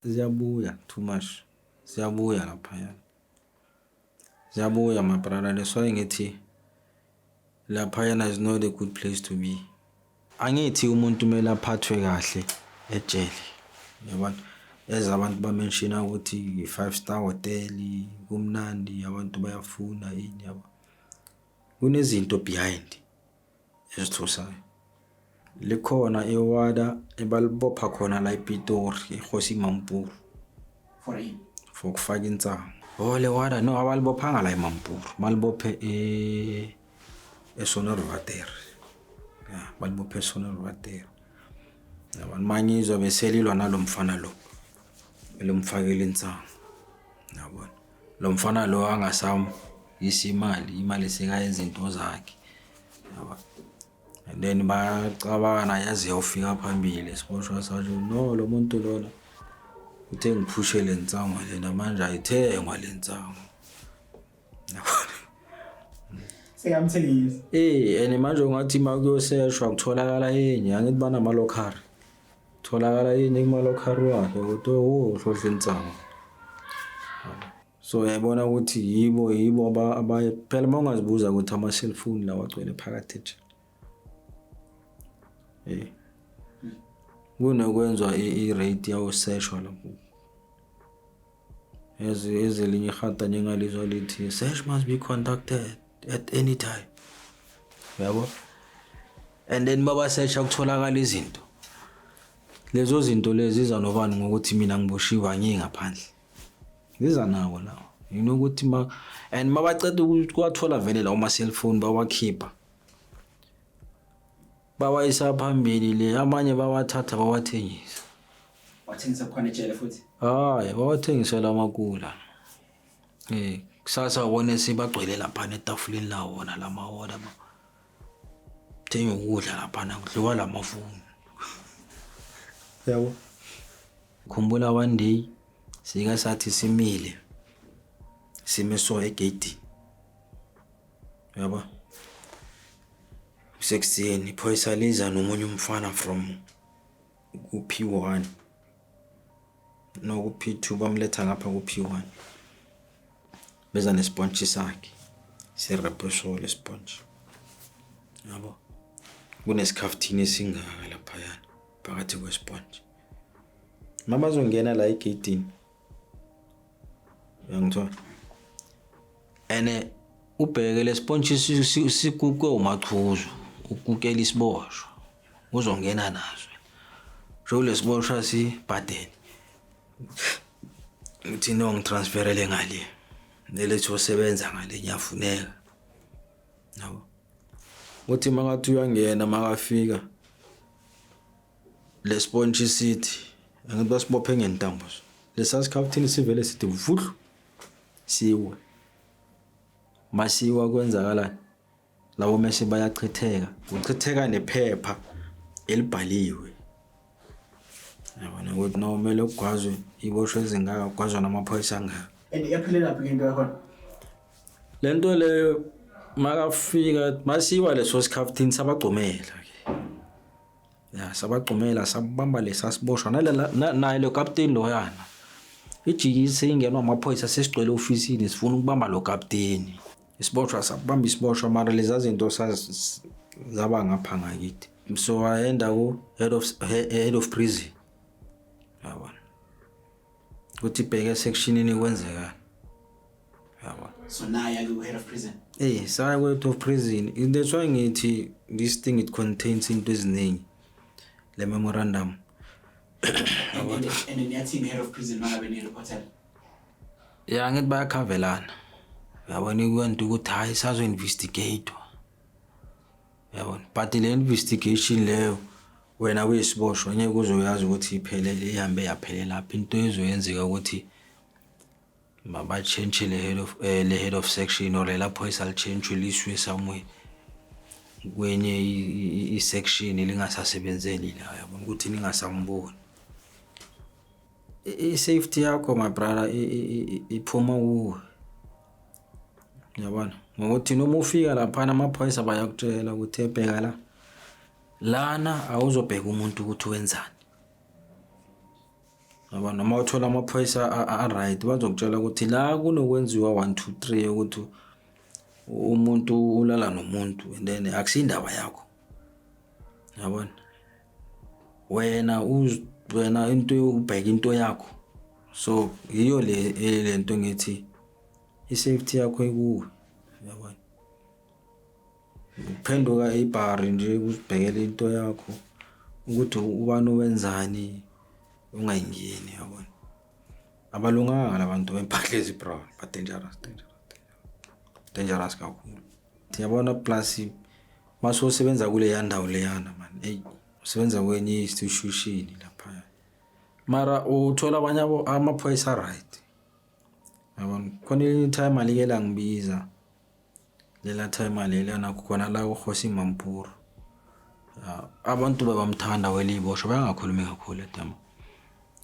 Ziyabuya too much, ziyabuya laphayana, ziyabuya my brother. That's why ngithi laphayana is not a good place to be. Angithi umuntu kumele aphathwe kahle ejele, yabona, as abantu ba-mention-a ukuthi i-five star hotel, kumnandi, abantu bayafuna ini, yabo. Kunezinto behind ezithusayo. Likhona iwada ebalibopha khona la ePitori, eKgosi Mampuru. For ini? For ukufaka insangu. Oh, le wada no, abalibophanga la eMampuru, balibophe e eSonderwater. Ya, balibophe eSonderwater. Yabona, mangizwa beselilwa nalo mfana lo. Elomfakela insangu. Yabona. Lo mfana lo angasam yisi imali, imali sekayenza into zakhe. Yabona. And then bayacabana, yaze yawufika phambili isiboshwa sathi, no, lo muntu lona uthe ngiphushe le nsangu lena, manje ayithengwa le nsangu. Seyamthengisa. Eh, and manje ungathi makuyoseshwa kutholakala enye, angithi banamalokhari. Tholakala enye kumalokhari wakhe ukuthi, oh, hlohla insangu. So uyayibona ukuthi yibo abaye phela. Uma ungazibuza ukuthi ama-cellphone lawa agcwele phakathi nje. Eh. Kunokwenzwa i-rate yawuseshwa lapho. Ezelinye ihata njengalizwa lithi search must be conducted at any time. Yabo? And then babasesha kutholakala izinto. Lezo zinto lezi ziza nobani ngokuthi mina ngiboshiwe, angiyi ngaphandle. Ziza nawo lawo. You know ukuthi ma and mabaceda ukuwathola vele lawo ma-cellphone, bawakhipha. Bawayisa phambili le, amanye bawathatha bawathengisa. Wathengisa khona ejele futhi? Hayi, bawathengisela amakula. Eh, kusasa ubone sebagcwele lapha etafuleni lawo wona lamawona ba. Thenga ukudla laphana, kudliwa lamafoni. Yabo. Khumbula one day sike sathi simile, sime so egate. Yabo. Kusekuseni, iphoyisa liza nomunye umfana from ku-P1 no ku-P2, bamletha ngapha ku-P1, beza nespontshi sakhe sirephe so lespontshi, yabo, kunesikhafuthini esingaka laphayana phakathi kwespontshi. Mabazongena la egeyidini, uyangithola, ene ubheke le spontshi sikukwe umachuzo ukukela isiboshwa, uzongena naso sho lesiboshwa sibhadele, uthi no, ngitransferele ngale, nelethi osebenza ngale, ngiyafuneka, yabo. Uthi makathi uyangena, makafika le sponge sithi, angithi basibophe ngentambo, lesa sikhafuthini sivele sithi vuhlu, siwe. Masiwa kwenzakalani? Labo mese bayachitheka, kuchitheka nephepha elibhaliwe, yabona, ukuthi no, kumele kugwazwe iboshwe ezingaka, kugwazwa namaphoyisa angaka. And iyaphelela phi into yakhona? Le nto leyo, makafika masiwa leso sikhafuthini sabagcumela ke, ya, sabagcumela, sabamba lesasiboshwa naye lo kapteni loyana. Ijikisi ingenwa amaphoyisa, sesigcwele ofisini, sifuna ukubamba lo kapteni. Isiboshwa sabamba isiboshwa, mara leza zinto zaba ngapha ngakithi, so wayenda ku head of prison, yabona, ukuthi ibheke sectionini kwenzekani, yabona. So naye ake ku-head of prison? Eh, saya ku-head of prison. That's why ngithi this thing, it contains into eziningi, le memorandum. And niyathini head of prison mangabe niyireportela? Ya, ngithi bayakhavelana, uyabona, ikwento ukuthi hayi, sazo-investigate, uyabona, but le investigation leyo, wena kuyisiboshwa ngeke uzoyazi ukuthi iphelele, ihambe yaphelelaphi. Into ezoyenzeka ukuthi mabatshentshe le head of section or lela phoyisa litshentshwe, lisiwe somewhere kwenye i-section lingasasebenzeli la, yabona, ukuthi ningasamboni. I-safety yakho, my brother, iphuma kuwe, yabona, ngokuthi noma ufika laphana amaphoyisa bayakutshela ukuthi ebheka la, lana awuzobheka umuntu ukuthi wenzani. Yabo, noma uthola amaphoyisa a-right, bazokutshela ukuthi la kunokwenziwa 1 2 3, ukuthi umuntu ulala nomuntu, and then akusindaba yakho, yabona. Wena wena into ubheka into yakho. So yiyo le lento ngithi i-safety yakho ikuwe, yabona. Uphenduka ibhari nje, uzibhekele into yakho, ukuthi ubani wenzani, ungayingeni, yabona. Abalunganga labantu bempahla ezi-brown, ba dangerous, dangerous, dangerous kakhulu, yabona. Plus mase usebenza kuleya ndawo leyana, man, eyi, usebenza kwenye institution lapha, mara uthola abanye amaphoyisa, right, yabona. Khona elinye time alike langibiza, lela time lelana khona la uKgosi Mampuru. Abantu bebamthanda weliboshwa, bayangakhulumi kakhulu edama.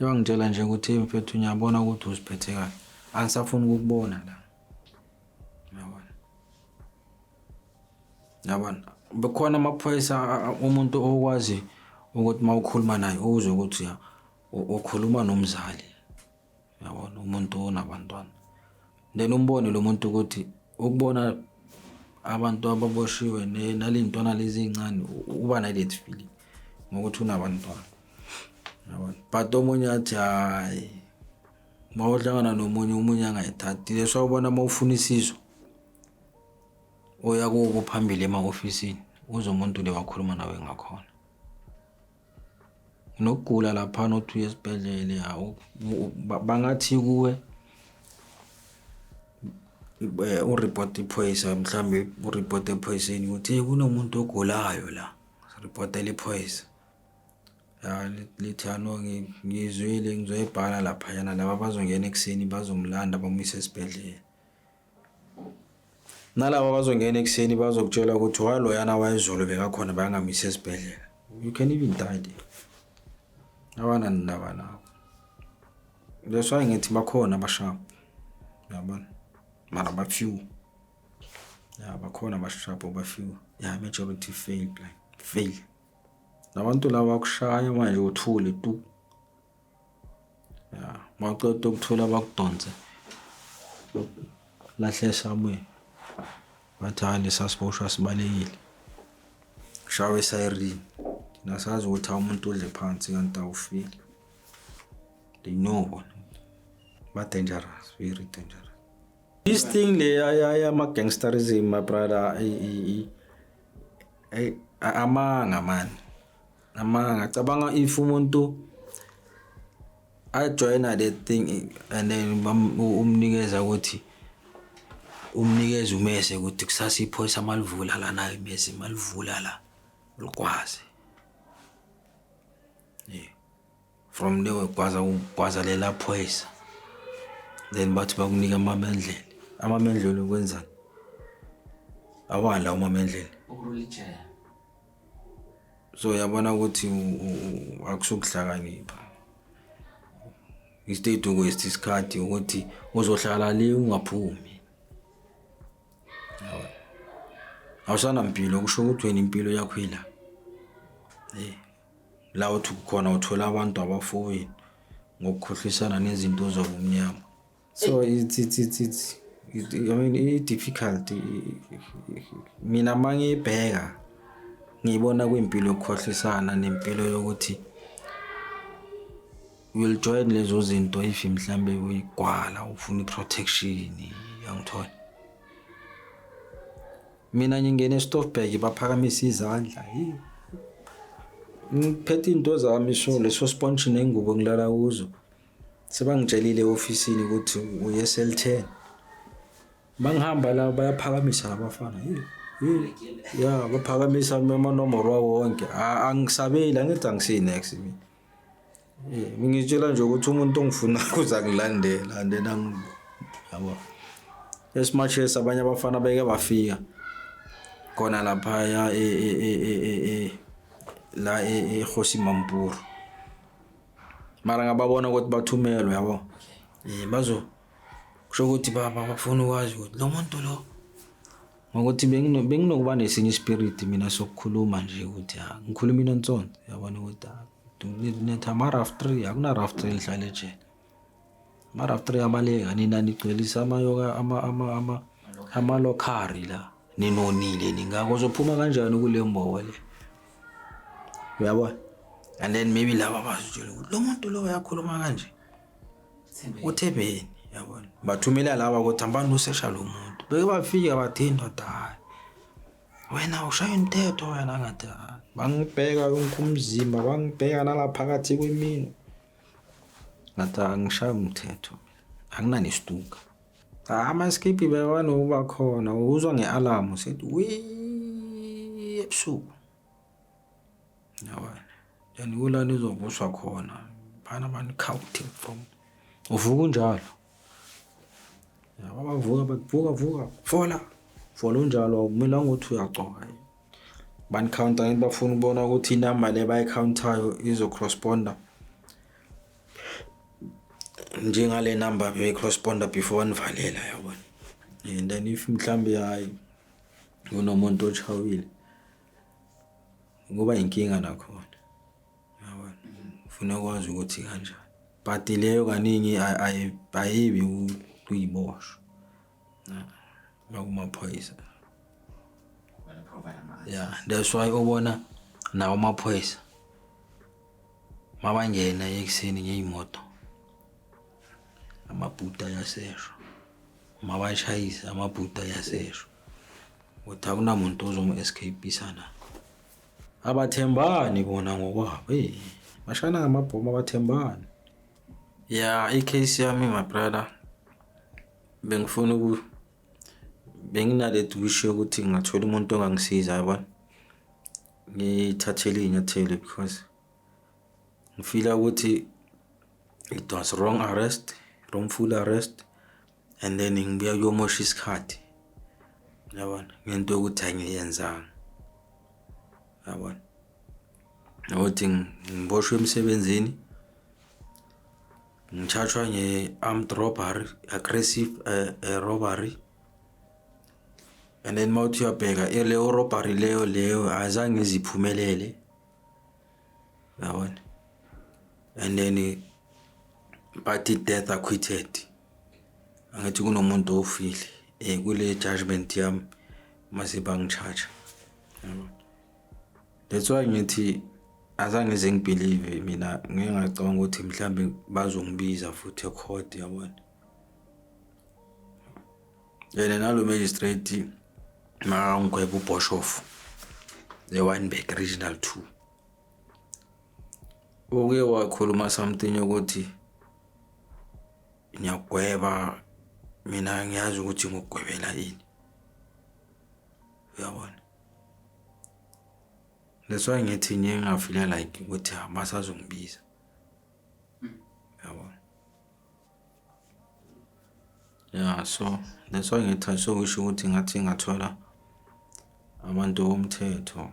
Yabangitshela nje ukuthi, "Mfethu, ngiyabona ukuthi uziphethe kahle, angisafuni ukukubona la," yabona, yabona. Bekhona amaphoyisa, umuntu okwazi ukuthi mawukhuluma naye uzwe ukuthi ukhuluma nomzali, yabona, umuntu onabantwana. Then umbone lo muntu ukuthi ukubona abantu ababoshiwe naley'ntwana lezi ey'ncane, uba nale feeling ngokuthi unabantwana, yabona. But omunye athi hayi, mawuhlangana nomunye, omunye angayithathi leso. Wabona, mawufuna isizo oya kubo phambili ema-ofisini, uze umuntu le wakhuluma nawe ngakhona. Nokugula laphana, uthi uye esibhedlele, bangathi kuwe ureport iphoyisa, mhlambe ureport ephoyiseni ukuthi, "Hey, kunomuntu ogulayo la," reportela iphoyisa ya, lithi, "Ano, ngizwile, ngizoyibhala laphayana." Laba bazongena ekuseni, bazomlanda, bamuyise esibhedlela. Nalaba bazongena ekuseni bazokutshela ukuthi waloyana wayezolo bekakhona, bayangamisa esibhedlela. You can even die there, abanandaba nawo. That's why ngithi bakhona abasharp, yabona, mara ba-few. Ya, bakhona abasharp, ba-few. Ya, majority fail, blind fail. Labantu laba bakushaya manje, uthule tu. Ya, mawuceda ukuthula, bakudonse lahle somewhere, bathi, "Hayi, lesasiboshwa sibalekile." Shawe siren, thina sazi ukuthi umuntu udle phansi kanti awufile. They know bona, ba-dangerous, very dangerous. This thing le yama-gangsterism, my brother, amanga man, amanga. Cabanga if umuntu ajoyina that thing and then umnikeza ukuthi, umnikeza umese ukuthi kusasa iphoyisa malivula la, nayo imese malivula la, ulikwazi. Yeah, from there ugwaza, ugwaza lela phoyisa, then bathi bakunika amamendlela. Amamendlela ukwenzani? Awala umamendlela. Ukurula ijele. So uyabona ukuthi akusukuhlakanipha, instead uku-waste isikhathi ukuthi uzohlala le ungaphumi. Yabona, awusanampilo, kusho ukuthi wena impilo yakho ila la uthi khona uthola abantu abafowenu ngokukhohlisana nezinto zobumnyama. So it's I mean, i-difficult. Mina mangiyibheka, ngiyibona kuyimpilo yokukhohlisana nempilo yokuthi will join lezo zinto if mhlambe uyigwala, ufuna i-protection, yangithola. Mina ngingena eStoffberg, baphakamisa izandla. Hey, ngiphethe into zami, so leso sponge nengubo ngilala kuzo. Sebangitshelile e-ofisini ukuthi uye cell 10. Mangihamba la, bayaphakamisa labafana. Hey, hey, ya, baphakamisa amanombolo wawo wonke. Angisabeli, angithi angisiyi next mina. Ngitshela nje ukuthi umuntu ongifuna kuza ngilandela and then yabo. As much as abanye abafana beke bafika khona laphaya la eKgosi Mampuru, mara ngababona ukuthi bathumelwe, yabo. Bazo kusho ukuthi bafuna ukwazi ukuthi lo muntu lo, ngokuthi benginokuba nesinye ispirit mina sokukhuluma nje ukuthi ha, ngikhuluma inonsonto, yabona, ukuthi ha. Nithi ama-rough 3, akuna rough 3 lihlala ejele. Ama-rough 3 abaleka, nina nigcwelisa amayoka amalokhari la. Ninonile ningako, uzophuma kanjani kule mbobo le? Uyabona? And then maybe laba bazitshela ukuthi lo muntu lo uyakhuluma kanje. Uthembeni, yabona? Bathumela laba ukuthi hambani usesha lo muntu. Beke bafika bathi indoda hayi. Wena ushaya umthetho wena, ngathi hayi. Bangibheka yonke umzimba, bangibheka nalaphakathi kwemino. Ngathi angishaya umthetho. Akunanesituka. Ama-escape bewanokuba khona, uzwa nge-alarm sithi wi ebusuku. Yabona? Then kulana izovuswa khona. Phana bani-counting from. Uvuka unjalo. Yabo bavuka bathi vuka vuka fola. Fola unjalo, akumelanga ukuthi uyagcoka. Bani-counta ngithi bafuna ukubona ukuthi inamba le bayi-count-ayo izo-corresponda njengale number beyi-corresponda before banivalela, yabona. And then if mhlambe hayi kunomuntu otshawile kuba inkinga nakhona, yabona. Ufuna ukwazi ukuthi kanjani, but leyo kaningi ayibi kuyiboshwa bakumaphoyisa. Yeah, that's why ubona nawo amaphoyisa mabangena ekuseni ngeyimoto, amabhuti ayaseshwa, mabashayisa amabhuti ayaseshwa ukuthi akunamuntu ozomu-escape-isa na. Abathembani bona ngokwabo, hey, bashana ngamabhomu, abathembani. Yeah, i-case yami, my brother, bengifuna uku benginale wish yokuthi ngingathola umuntu ongangisiza, yabona, ngithathele iy'nyathelo because ngifila ukuthi it was wrong arrest, wrongful arrest, and then ngibuya kuyomosha isikhathi, yabona, ngento yokuthi angiyenzanga, yabona, ukuthi ngiboshwe emsebenzini, ngithathwa nge-armed robbery, aggressive robbery. And then mawuthi uyabheka leyo robbery leyo azange iziphumelele, yabona. And then bathi death acquitted, angithi kunomuntu ofile kule judgment yami mase bangi-charge, yabona. That's why ngithi azange ngize ngi-believe mina, ngike ngacabanga ukuthi mhlambe bazongibiza futhi e-court, yabona. Yena nalo magistrate makangigweba uBoshoff eWynberg Regional 2, uke wakhuluma something yokuthi ngiyagweba mina, ngiyazi ukuthi ngokugwebela ini, uyabona. That's why ngithi ngiye ngafila like ukuthi basazongibiza, yabona. Yeah, so that's why ngithi so kusho ukuthi ngathi ngathola abantu bomthetho,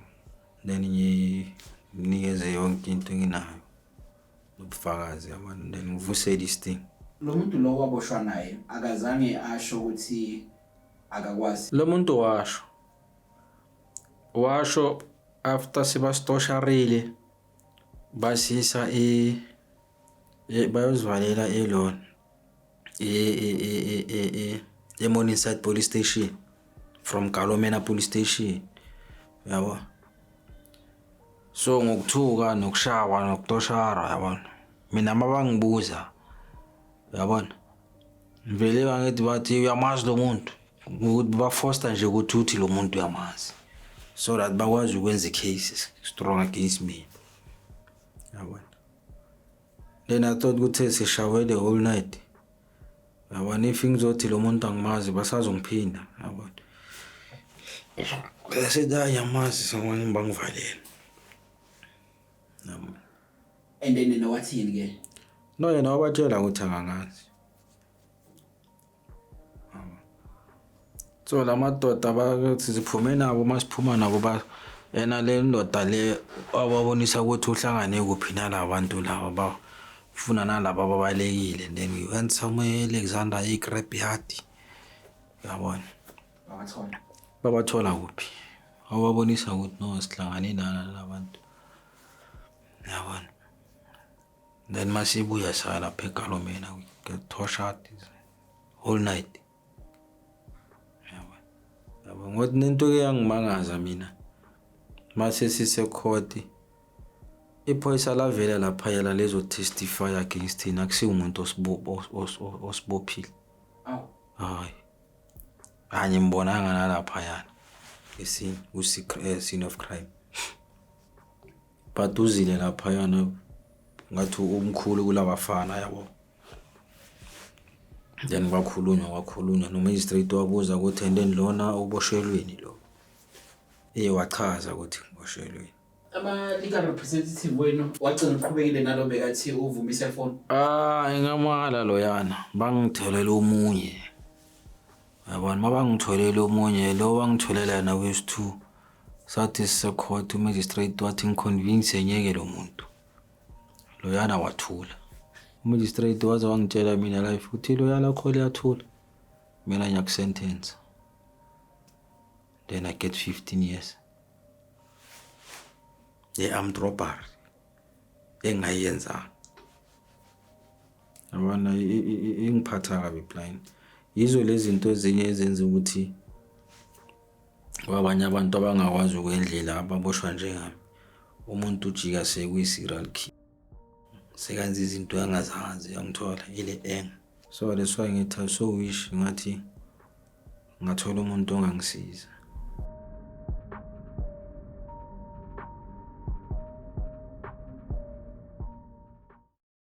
then nginikeze yonke into enginayo nobufakazi, yabona, then ngivuse this thing. Lo muntu lo waboshwa naye akazange asho ukuthi akakwazi? Lo muntu washo after sebasitosharile, basisa e bayozivalela elona e-Morningside Police Station from Galomena Police Station, yabo. So ngokuthuka nokushawa nokutoshara, yabona, mina mabangibuza, yabona, ngivele bangithi bathi uyamazi lo muntu, ukuthi bafosta nje ukuthi uthi lo muntu uyamazi so that bakwazi ukwenza i-case strong against me, yabona. Then I thought ukuthi sishawe the whole night, yabona, if ngizothi lo muntu angimazi basazongiphinda, yabona. Bese hayi, ngiyamazi, sangwane bangivalela, yabona. And then yena wathini ke? No, yena wabatshela ukuthi akangazi. So la madoda bakuthi siphume nabo, masiphuma nabo ba yena le ndoda le wababonisa ukuthi uhlangane kuphi nalabantu laba bafuna nalaba ababalekile. Then we went somewhere Alexander i-scrap yard, yabona. Babathola? Babathola kuphi? Wababonisa ukuthi no, sihlangane nalabantu, yabona. Then masibuya saya lapha eGalomena, we get tortured whole night. Yabo. Yabo, ngothi nento ke yangimangaza mina mase sise-court, iphoyisa lavela laphayela lezo testify against thina, akusiwo umuntu osibophile. Awu. Hayi, angimbonanga nalaphayana escene, ku-scene of crime, but uzile laphayana ngathi umkhulu kulabafana, yabo. Then kwakhulunywa, kwakhulunywa no-magistrate, wabuza ukuthi, "And then lona uboshelweni lo?" Wachaza ukuthi ngiboshelweni. Ama-legal representative wenu wagcina uqhubekile nalo bekathi uvuma i-cellphone? Ah, ngamala loyana, bangitholela omunye, yabona. Mabangitholela omunye lo, bangitholela yena wesi-two. Sathi sise-court, umagistrate wathi ngiconvince ngeke lo muntu loyana. Wathula umagistrate, waze wangitshela mina life uthi loyana kho liyathula, mina ngiyakusentence. Then I get 15 years ye-armed robbery engayenzanga, yabona. Ingiphatha kabi blind. Yizo lezi zinto ezinye ezenza ukuthi kwabanye abantu abangakwazi ukwendlela ababoshwa njengami, umuntu ujika sekuyi-serial killer, sekanza izinto angazazi, yangithola ile anger. So that's why ngithi I so wish ngathi ngathola umuntu ongangisiza.